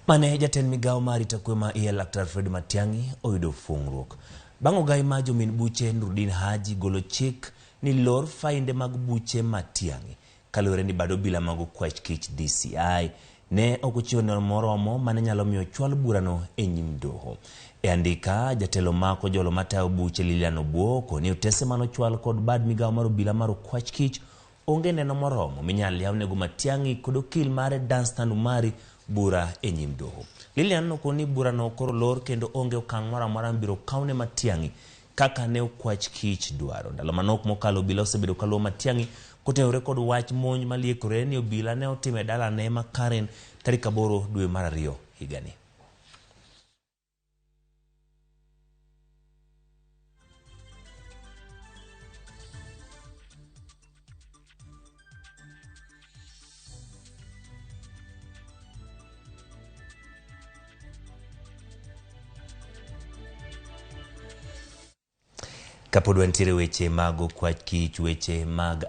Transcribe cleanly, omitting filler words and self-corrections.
Mane jatend migawo mar arita kwe ma iye Laktar Fred Matiang'i oyudo fuong'ruok. Bang' ogai ma jomin buche Nurdin Haji golo chik ni lor fainde mag buche Matiang'i kaluwore ni bad obila mag okwach kich DCI ne ok ochiwo neno moromo mane nyalo miyo chwal burano e nyim doho. E andika, jatelo ma kojolo matayo buche Lilian Obuoko ni otese manochwal kod bad migawo mar obila mar okwach kich onge neno moromo minyal yawnego Matiang'i kod okil mare Danstan Umari bura e nyim doho. Lilian nokoni ni burano koro lor kendo onge okang' moro amora mibiro kawne Matiang'i kaka ne okwach kich dwaro. Ndalo manok mokalo obila osebedo kaluwo Matiang'i kotenore kod wach monj maliekore ni obila ne otimo e dalane ma Karen tarik 8 dwe mar 2 higani. Kapod wantiere weche mag okwach kich, weche mag